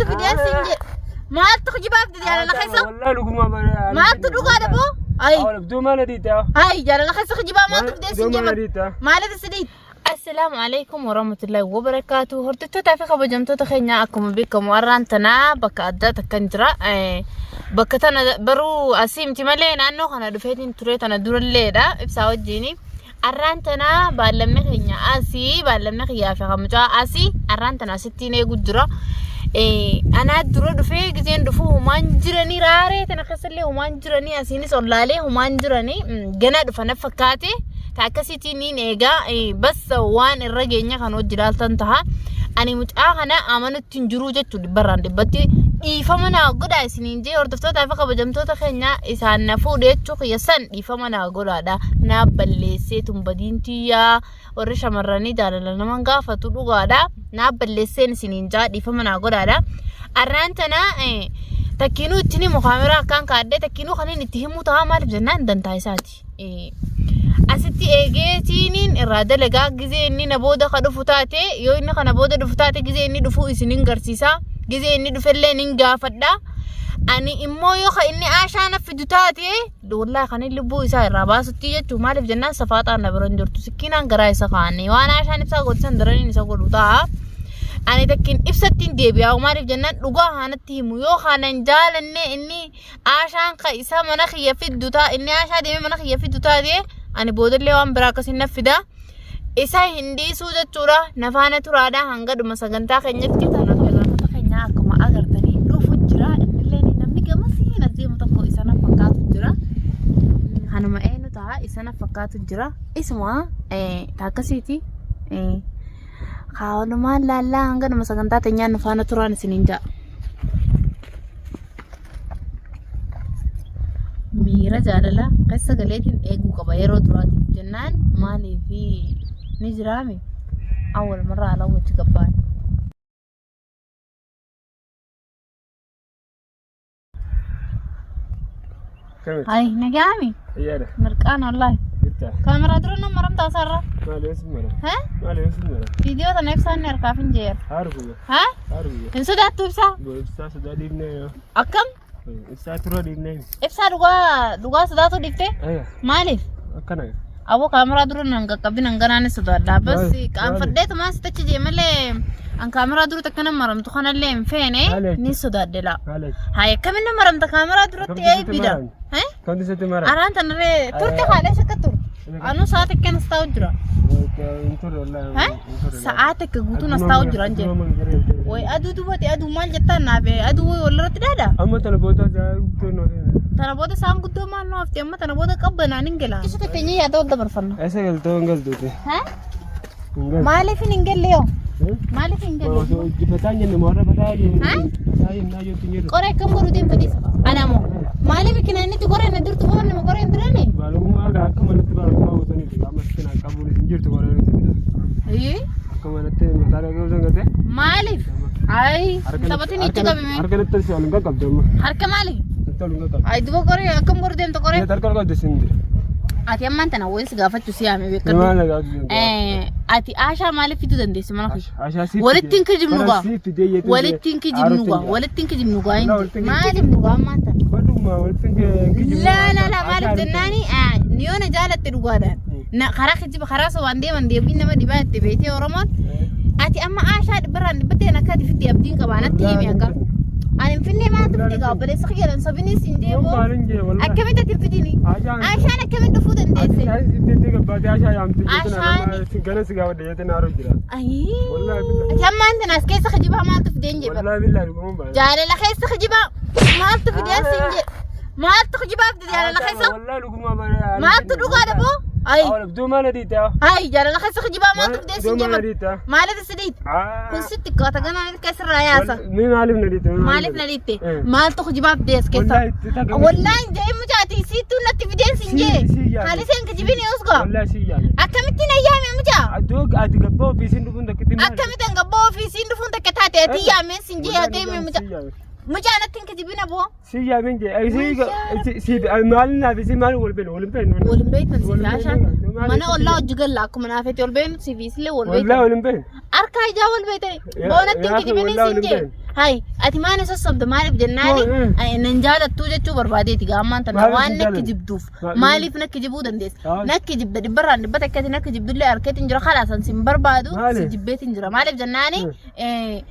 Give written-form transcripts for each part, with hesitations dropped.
fidee siin jedhe? Maaltu kijibaaf dide jaalala keessa? Wallahi dhuguma bara. Maaltu dhugaadha boo? Ayi. Awwal maal adiita? Ayi jaalala keessa kijibaa maaltu fidee siin Iddoo maal jedhe? adiita? Maaliif si dhiite? Assalaamu alaikum warahmatullahi wabarakaatu. Hordoftoota fi kabajamtoota keenya akkuma beekamu har'aan tanaa bakka addaa takkan jira. Bakka tana baruu asii miti malee naannoo kana dhufeetiin ture tana duralleedha ibsaa wajjini. Arraan tana baallamni keenya asii baallamni kiyyaa fi kan mucaa asii arraan tana asittiin eegu jira. Anaa dura dhufee gizeen dhufu humaan jiranii raaree tana keessallee humaan jiranii asiinis ollaalee humaan jiranii ganaa dhufa na fakkaate ta akkasiitiin niin eegaa bas waan irra geenya kan hojii ilaaltan taha. Ani mucaa kana amanutti hin jiruu jechuudha dhibbarraan dhibbatti dhiifama naa godhaa isiniin jee hordoftootaa fi kabajamtoota keenya isaan na fuudhe jechuu kiyya san dhiifama naa godhaadha naa balleessee tun badiin tiyyaa warri shamarranii jaalala naman gaafatu dhugaadha naa balleesseen isiniin jaa dhiifama naa godhaadha arraan tana takkiinuu ittiin himu kaameraa akkaan kaadhee takkiinuu kan inni itti himuu ta'a maaliif jennaan dantaa isaati. Asitti eegeetiiniin irraa dalagaa gizee inni na booda ka dhufu taate yoo inni kana booda dhufu taate gizee inni dhufu isinin garsiisa gizee inni dhufellee nin gaafadha. Ani immoo yoo ka inni aashaa na fidu taate Wallahi kan inni lubbuu isaa irraa baasutti jechuun maaliif jennaan safaaxaan na bira hin jirtu sikkiinaan garaa isa kaa'anii waan Aashaan ibsaa godhu san daraniin isa godhu ta'a. Ani takkiin ibsatti hin deebi'aa maaliif jennaan dhugaa haanatti himu yoo kana hin jaalanne inni Aashaan ka isa mana kiyya fiddu ta'a inni Aashaa deemee mana kiyya fiddu taate ani boodallee waan biraa akkasiin na fida. Isa hin dhiisuu jechuudha. Na faana turaadha hanga dhuma sagantaa keenyatti. Hordoftoota keenya akkuma agartanii dhufu jira. Innillee namni gamasii as deemu tokko isa na fakkaatu jira. Kanuma eenyu ta'a isa na fakkaatu jira. Isuma akkasiiti. Kawalumaan laallaa hanga dhuma sagantaa teenyaa nu faana turaan isiniin ja'a. Miira jaalalaa keessa galeetiin eeguu qaba yeroo duraatiif jennaan maaliif ni jiraame awwal marraa alaa wajji gabbaan. Akkamitti? Ay nagaami Fayyaadha. mirqaan wallaahi. Jirta. Kaameraa dura nama maramtaa isaarra. Maali eessi mara? Hee? Maali eessi mara? Viidiyoo tana ibsaan ni harkaaf hin jeera. Haaru guyya. Hee? Haaru guyya. Hin sodaattu ibsaa? Boo ibsaa sodaa dhiibnee yoo. Akkam? Ibsaa tura dhiibnee. Ibsaa dhugaa dhugaa sodaatu dhiifte? Aya Maaliif? akkana. Aboo kaameraa dura nan qaqqabin hanganaanis sodaadha. Bas Maali? qaanfadheetumaan sitti jee malee an kaameraa duratti akkana maramtu kanallee hin feene Maali? ni sodaadhe laa. Maali? Haa akkamiin nama maramta kaameraa duratti Kamtu sitti eebbida. marame? Kamtu sitti marame? Araan tanarree turte haadha isa akka turte. Anuu sa'aa takka as taa'u jira. Hin turre wallaahi. Hin turre. Sa'aa takka guutuun as taa'u jira hin jedhu. Way aduu dubbate aduu maal jettaan naaf aduu way walirratti dhaadha. Amma tana booda isaa guddoo noo Tana booda sa'aan guddoo maal nu hafte amma tana booda qabbanaan hin gala. Isa teenyee yaada wal dabarfanna. Eessa galtoo hin galtuuti? Haa? Maaliif hin galle yoo? Maaliif hin galle? Osoo hojjefataan jenne moo warra fataa fataa jennaa jirtu hin jirru. Qoree akkam godhuu deemta dhiisa. Ana moo maaliif kinaanitti qoree na dirtu moo nama qoree hin dirani? Baalummaa gaa akka manatti baalummaa gootaniif amma sitti naa qabuun hin jirtu qoreen sitti. Ee? Akka manatti mataa dhaga'uu san gatee. Maaliif? Ayi taphatiin itti qabime. Harka natti si ol hin qaqqabdu amma. Harka maali? Natti ol hin qaqqabdu. Ayi duba qoree akkam godhuu deemta qoree? Natti harka ol qabdu sin jira. Ati ammaan tana wayii si gaafachuu si yaame beekadhu. Maal na gaafachuu deemta? Ati Aashaa maaliif fiduu dandeesse mana kiyya? Ashaa siif Walitti hin kijibnu gaa. Siif fidee jettee Walitti hin kijibnu gaa. Walitti hin kijibnu gaa. Walaa walitti hin Maaliif nu gaa ammaan tana? Badhuma walitti hin kijibnu. Laa laa laa maaliif jennaani ni yoo na jaalatte dhugaadhaan. Na karaa kijiba karaa sobaan deeman deebiin nama dhibaa itti beektee Oromoon. Ati amma Aashaa dhibbarraan dhibbatteen akka ati fidde abdiin qabaa natti himi akka. Ani hin finne maaltu fidde gaa obboleessa kiyya dhan sobinis hin deemu. Akkamitti ati hin fidini? Aashaan akkamitti dhufuu dandeesse? Ayii. Ati amma anti as keessa kijibaa maaltu fideen jedhe. Jaalala keessa kijibaa maaltu fideen siin jedhe. Maaltu kijibaa fide jaalala keessa? Maaltu dhugaadha boo? Ayi. Ayi jaalala keessa kijibaa maaltu fideen siin jedhe. Maaliif si dhiite? Kun sitti xiqqaata ganaa harka sirraa yaasa. Maaliif na dhiite? Maaliif na dhiitte? Maaltu kijibaa fidee as keessa? Wallaahi hin jedhin mucaati siittuu natti fideen siin jee. Kaaliseen kijibin usgaa. Akkamitti na yaame mucaa? Ati gabbaa ofiisiin dhufuun takkitti maali? Akkamitti an gabbaa ofiisiin dhufuun takka taate ati yaameen siin jee hageeme mucaa. Mucaa natti hin kijibin aboo. Si yaameen jee. Si maal naaf si maal wal beenu wal beenu. Wal hin beektan si Ashaan. Mana ollaa hojii galla akkuma naafetti wal beeknu si fi isillee wal Wallaahi beektan. wal hin beenu. Harkaa ijaa wal beektani. Boonatti hin kijibin siin jee. Hay, ati maal na sossobda maaliif jennaani Yoo, eh. nan jaalattuu jechuu barbaadeeti gaa ammaan tana Maaliif waan si nakki jaalanne? jibduuf Maal- maaliif nakki jibuu dandeessa? Maal? Nakki jibda dhibbarraan dhibba takkaati nakki jibdullee harkeetiin jira kalaasan sin barbaadu si Maali? jibbeetiin jira maaliif jennaani Eh.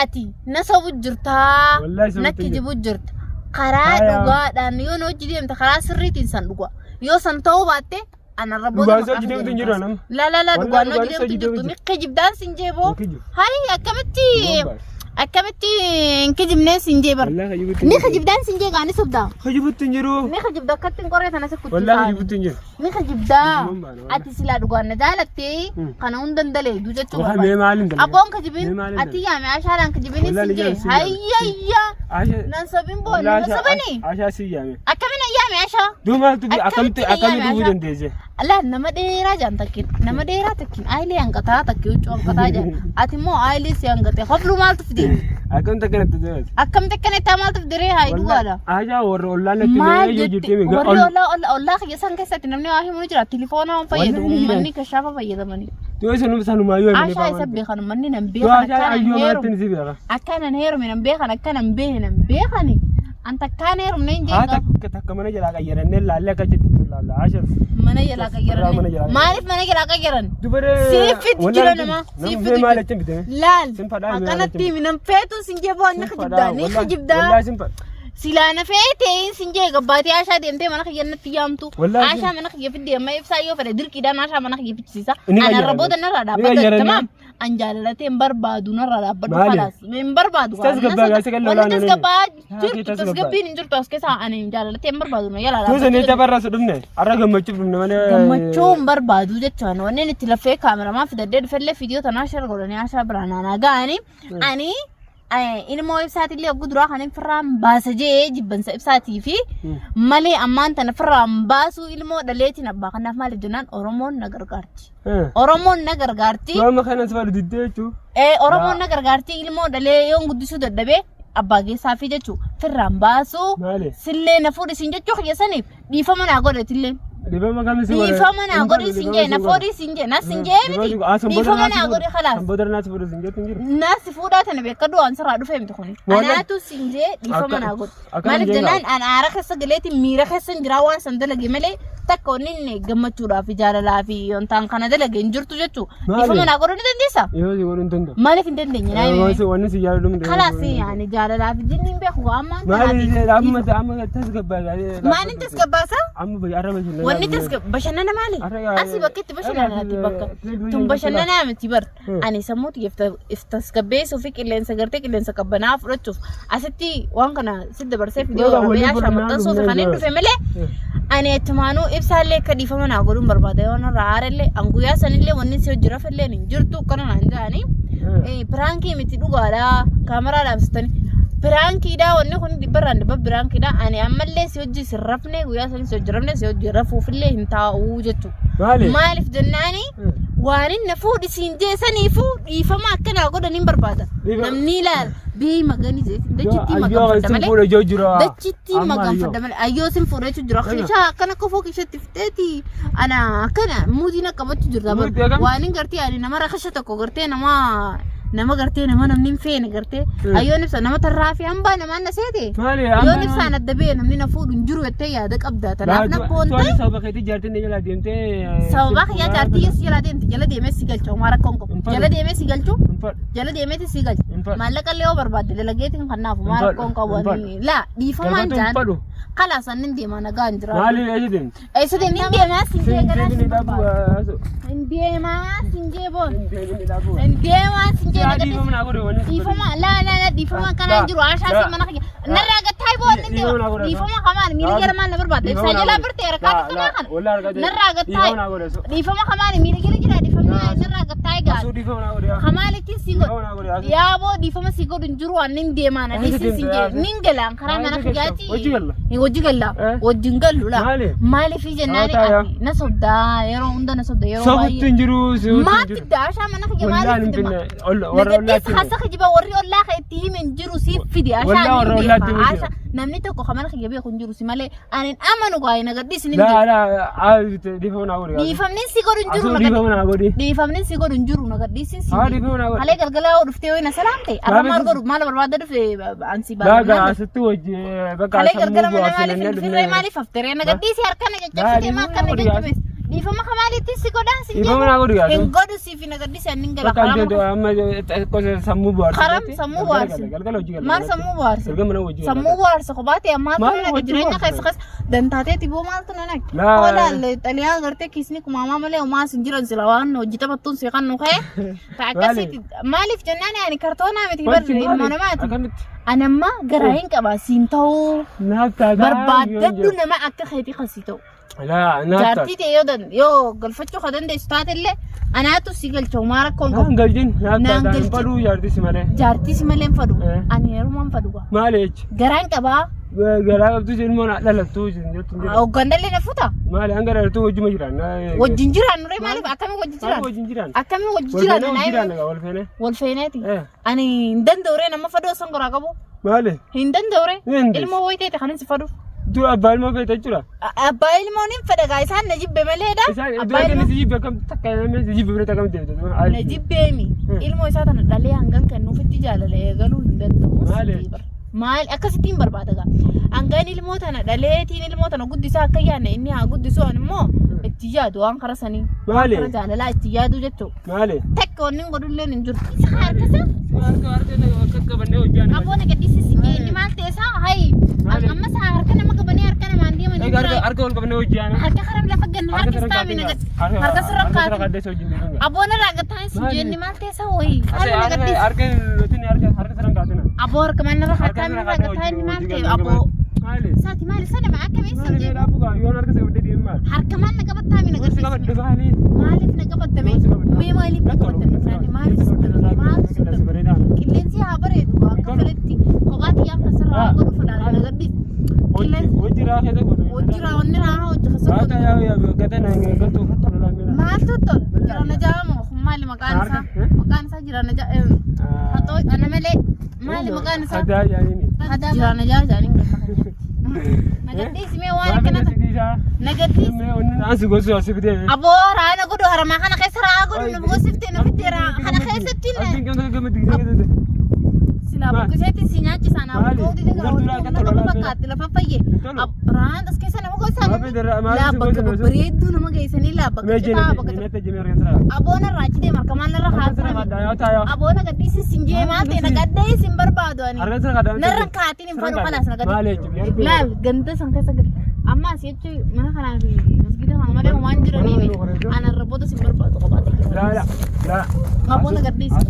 ati na sobu jirtaa Wallaahi sobutti nakki hin jiru. jibuu jirta karaa Haya. dhugaadhaan yoo na hojii deemte karaa sirriitiin san dhuga yoo san ta'uu baatte anarra booda Dhugaan maqaa hojii deemtu hin fayyadamu jiru kaasa. nama. La la la Wallaahi dhugaan hojii dhugaan deemtu hojii hin jirtu deemtu ni kijibdaan sin jeeboo. Hin kijibu. Hayi akkamitti Dhugaan baasa. akkamitti hin kijibnee sin jee bar. Wallaahi kijibutti hin Ni jiru. kijibdaan sin jee gaani sobdaa. Kijibutti hin jiru. Ni kijibda akkatti hin qorree tana si Wallaahi kuchisaa. kijibutti hin jiru. Ni kijibdaa. Dhugaan baana, wallaahi. Ati silaa dhugaan na jaalattee Hmm. kana hundan daleedu jechuu Wallaahi barbaada. mee maaliin dalagaa? Abboon Mee kijibin maaliin ati yaame ashaadhaan kijibin Wallaahi sin jee. ni jaalladha. Hayyayya. Asha- Nan sobin boo Wallaahi nama asha- sobani. Ashaa si yaame. Akkamiin ayyaame ashaa? Duuba maaltu Akkamitti akkamitti na akkamitti yaame dhufuu Ashaa? dandeesse? Alaa nama dheeraa jaan takkin nama dheeraa takkin ayilee hanqataa takki huccuu hanqataa jaan ati immoo ayilee si hanqate hoflu maaltu fide Akkamitti akkanatti ta'e? akkamitti akkana itti maaltu fide ree haa dhugaadha. Ashaa warra ollaan natti Maal mee yoo jette jirti mee warri ollaa ollaa ollaa kiyya san keessatti namni waa himu ni jira tilifoona waan fayyadamu Wallahi ni jira. manni kashaafa fayyadamanii. Yoo sanuma sanumaayyuu himanii Ashaa isa beekan manni nan Yoo beekan ashaa akkanan ayyoo heerume maatti si beeka. akkanan heerume nan beekan akkanan beehe nan beekani an takkaan heerumne hin Haa jeen takka takka mana jalaa qayyarannee laallee akka jettu laalla ashaa. mana jalaa Irraa mana jalaa qayyaran maaliif mana jalaa qayyaran Dubaree. Siifit jira nama, siifit Maal jira. achi bitame? Laal Sin fadhaa hime akkanatti nan feetu sin jee boo ni kijibdaa ni kijibdaa Wallaahi sin fadha. silaa na feetee sin jee gabbaatee ashaa deemtee mana kiyya natti yaamtu Wallaahi sin- ashaa mana kiyya fiddee amma ibsaa yoo fedhe dirqiidhaan ashaa mana kiyya fichisiisa Ni anarra qayyaranna. booda narraa Ni dhaabbata qayyaranna. tamaam an jaalalatee hin barbaadu narraa dhaabbadhu Maali? kalaas hin barbaadu Tasgabbaa gaasa kan lolaan wanni oolanii. tasgabbaa Haa, jirtu tasgabbaa. tasgabbiin hin jirtu as keessaa ani jaalalatee hin barbaadu na yalaa Tuusa ni dhaabbachuu tafarra su dhufne. Har'a gammachuuf dhufne malee. gammachuu hin barbaadu jechuun wanni itti lafee kaameramaa fidadhee dhufellee viidiyoo tanaa shar godhanii ashaa biraan naanaa ga'anii ani ilmoo ibsaatillee oguu duraa kan hin firraan baasa jee jibbansa ibsaatii fi malee ammaan tana firraan baasuu ilmoo dhaleetiin abbaa kanaaf maaliif jennaan Oromoon na gargaarti. Oromoon na gargaarti. Yoo amma kana si fadhu diddee jechuun. Oromoon na gargaarti ilmoo dhalee yoon guddisuu dadhabee abbaa geessaa fi jechuu firraan baasuu Maali? sillee na fuudhi siin jechuu kiyya saniif dhiifama naa godhatillee. Dhiifama kam si godhe? Dhiifama naa godhi siin jee na fuudhi siin jee na siin jee miti dhiifama naa godhi khalaas. Sanboota naas fuudhu siin jettu hin jiru. Na si fuudhaa tana beekadhu waan sirraa dhufee miti kuni. Wallahi. Anaatu siin jee dhiifama naa godhi. Akkana Maaliif hin jee jennaan an aara keessa galeetiin miira keessa hin jiraa waan san dalage malee takka wanni inni gammachuudhaa fi jaalalaa fi wantaan kana dalage hin jirtu jechuu. Maali? Dhiifama naa godhuu ni dandeessaa? Yoo si godhu hin danda'u. Maaliif hin dandeenye naa himi? Wanni si jaalladhu hin Kalaas ani jaalalaa fi jinni hin beeku ammaan Maali tanaaf amma amma tasgabbaa. Maaliin tasgabbaasa? Amma arra bashannana. Wanni tasgab bashannana maali? Asii bakka itti bashannanaati bakka. Tun bashannanaa miti bar. Ani sammuu if tasgabbeessuu fi qilleensa gartee qilleensa qabbanaa fudhachuuf asitti waan kana si dabarsee fidee Yoo waraabee waliin ashaa fudhannaa maxxansuuf kan hin dhufnee dhufe malee ani achumaanuu ibsaallee akka dhiifama naa godhuun barbaada yoo narraa aarellee an guyyaa sanillee wanni si hojii rafallee hin jirtu akkana naan jedhanii piraankii miti dhugaadha kaameraa dhaabsitanii piraankiidha wanni kun dhibbarraan dhibba piraankiidha ani ammallee si hojii sin rafne guyyaa sanis si hojii rafne si hojii rafuufillee hin taa'u jechuudha. Maali? Maaliif jennaani waan inni fuudhi siin jee saniifuu dhiifama akkanaa godhan hin barbaada. Dhiifama. Namni ilaala biyyi magani dachitti Ayyoo maganfadha sin malee. fuudha ijoo jira. Dachitti Amma maganfadha malee ayyoo sin fuudha jechuun jira. Kishaa akkana kofoo kishatti fixeeti ana akkana muuziin akka qabachuu jirta. Muuzii akkam? Waan hin gartee ani nama rakasha tokko gartee nama nama gartee nama namni hin feene gartee ayyoon ibsa nama tarraa fi hambaa namaan na seete. Maali? Ayyoon ibsaan adda ba'e namni na fuudhu hin jiru jettee yaada qabda. Tanaaf na boonte. Tuwani sababa keetii jaartiin na jalaa deemtee. Sababa kiyyaa jaartii si jalaa deemte jala deemee si galcha homaa rakkoon qabu. Hin fadhu. Jala deemee si galchu Hin fadhu. jala deemeeti si galcha. Hin fadhu. Maallaqa illee yoo barbaadde dalageetiin kan naafu homaa Hin fadhu. rakkoon qabu. Hin fadhu. Laa dhiifamaan Galfatu hin jaan. fadhu. Kalaas annin deemaa nagaa hin jira. Maali eessa deemte? Eessa deemni hin deemaa siin jee garaa Sin siin dhaabu. barbaada. Hin deemaa siin jee boon. Hin dhaabu. Hin deemaa siin jee Yaa nagaa dhiifama naa godhe wanni. Dhiifama laa laa laa dhiifama akkanaa hin jiru ashaa siin mana kiyya. Narraa gattaa boo inni Dhiifama naa deema. godhe. Dhiifama kamaan miila jala maal na barbaadda? Ibsaa jalaa birtee harkaa kanaa kana. Narraa gattaa dhiifama kamaan miila jala jira dhiifamni narraa gattaa egaa. Asuu dhiifama naa godhe. Kamaalittiin si godhu. Dhiifama naa godhe. Asuu. Yaaboo dhiifama si godhu hin jiru waan nin deemaa na Eessa dhiisii sin deemta jedhe yaa? nin galaan karaa mana Maaliif kiyyaatti. Hojii galla? Hojii galla. Eh? Wajjin gallu laa. Maali? Maaliif jennaan Haa, yaa. ati na sobdaa yeroo hunda na sobda yeroo Sobutti baay'ee. hin jiru. Sobutti hin Maatti jiru. daashaa mana kiyya Wallaan maaliif hin fidima? finne. Warra Nagaddeessa ollaatti. hasa kijiba warri ollaa kan itti himen jiru siif fidi ashaa Wallah warra ni ollaatti beeka. himu Ashaa Namni tokko kan mana kiyya beeku hin jiru si malee ani hin amanu gaa'e na gadhiisi ni Laa laa dhiifama naa godhi. Dhiifamni si godhu hin jiru Asuu na dhiifama gadhiisi. naa godhi. Dhiifamni si godhu hin jiru na gadhiisi si. Haa dhiifama naa godhi. Halee galgalaa yoo dhuftee wayina salaamte arra maal godhu maal barbaadda dhufe ansi Laa gaa baala. asitti hojii bakka Halee sammuu galgala mana maaliif bu'aasanii hin dhufirree maaliif hafteree na gadhiisi harka na caccabsitee maa akka na Dhiifama caccabse. Dhiifama ka maaliitti si godhaan si Dhiifama naa godhi gaa. Hin godhu siif na gadhiisi ani hin gala. Bakka Karaa amma xiqqoo sammuu bu'aarsa. Karam sammuu bu'aarsa. Galgala hojii galgala. Maal sammuu bu'aarsa? Galgala mana hojii Sammuu bu'aarsa kophaa ta'e maaltu Maal na naqe hojii jireenya bu'aarsa? keessa keessa dantaateeti boo maaltu na naqe? Laa. Hoolaalle xaliyaa agartee kiisni kumaamaa malee homaa sin jiran sila waan hojii taphattuun si kan nu ka'e. Ta akkasiiti maaliif jennaan ani kartoonaa miti barri ilma namaati. Akkamitti? Ani amma garaa hin qaba siin ta'uu Naaf taataa. barbaaddadhu nama akka keetii kan si ta'u. Laa naaf taata. Jaartii ta'e yoo yoo galfachuu kan dandeessu taate illee anaatu si galcha homaa rakkoon qabu. Naan galchin naaf Naan taataa. galchin. Baduu jaartii si malee. Jaartii si malee hin fadhu. Eh. Ani heerumaa hin fadhu gaa. Maali jechi? Garaan qabaa. Garaa qabdu ilmoo na dhalattuu jettu hin jiru. Hoggandallee na futa. Maali hanga dhalattuu wajjuma jiraan. Wajjin jiraan nuree maaliif akkamiin wajjin Maali jiraan? wajjin jiraan? Akkamiin wajjin Wal jiraan? feenee wajjin Naayima jiraan egaa wal feenee. wal feeneeti. Eh. Ani hin danda'u ree nama faduu osoo garaa qabu. Maali? Hin danda'u ree. Ni dandeessi. Ilmoo wayii ta'e kan si faduuf. Dura abbaa ilmoo feete jechuudha. Abbaa ilmoon hin fedha gaa isaan na jibbe maleedha. Isaan Abbaa dura kenni ilmoo si jibbe akkam takka namni si jibbe biratti akkam deemte. na jibbeemi. Ilmoo isaa tana dhalee hangan kennuufitti jaalala eegaluu hin danda'u. Maali? Maal akkasittiin barbaada gaa. Hangan ilmoo tana dhaleetiin ilmoo tana guddisaa akka yaadne inni haa guddisu ani immoo itti yaadu waan kara sanii. Maali? Kara jaalalaa itti yaadu jechuudha. Maali? Takka wanni hin godhulleen hin jiru. Isa harka isaa Harka harka akka qabannee hojjaan. Abboon gadhiisi si inni maal ta'e isaa hayi Maali? amma isaa harka nama qabanii harka namaan deeman hin Harka jiran. harka ol qabannee hojjaan. Harka karam lafa ganna harka istaamina gad harka sirra kaatu. Harka sirra kaatu. Abboon irraa gattaan si Maali? jeenni maal ta'e isaa wayi haala na gadhiisi. Harka harka harka sirra kaatina. Aboo harka mana irra Harka harka sirra irraa kaatee gattaan maal hojii ta'e aboo Maali? saati maali sana ma akkamii si Maali jeebu dhaabu gaa yoon harka sirra deemu maali? harka maal na qabattaa mi na Yoon si gadhiisi. qabadhe maali? Maaliif na qabattame? Mee maaliif na qabattame? Isaani maaliif si qabattame? Maaliif si qabattame? Qilleensi haa bareedu akka fedhetti kophaa xiyyaa kana sirraa haa godhu fedhaan na gadhiisi. Qilleensi Hojii raafee godhu. hojii raawwanni raawwa hojii keessa godhu. Maaltu tola? Jiraana jaamu maali maqaan isaa? Maqaan isaa jiraana jaa Haxoo ana malee maali maqaan isaa? Jiraana jaa jaaniin gaafata. Na gadhiisi mee waan akkana na gadhiisi. Aboo raana godhu haramaa kana keessa raa godhu nu goosiftee nu fiddee raa kana keessatti silaa buqqiseetti si nyaachisaan abbooti nama fakkaatti lafa fayye raan as keessa nama goosaan laa bakka babbareedduu nama geessanii laa bakka citaa bakka aboon irraa achi deema harka irra haa aboon agadhiisi sin jee maal ta'e nagadhee sin barbaadu ani narra kaatiin hin fadhu kalaas nagadhee laal ganda san keessa gadi amma asii achi mana kanaa fi masgida kana malee waan jiranii ana irra booda sin barbaadu kophaa ta'e aboon agadhiisi.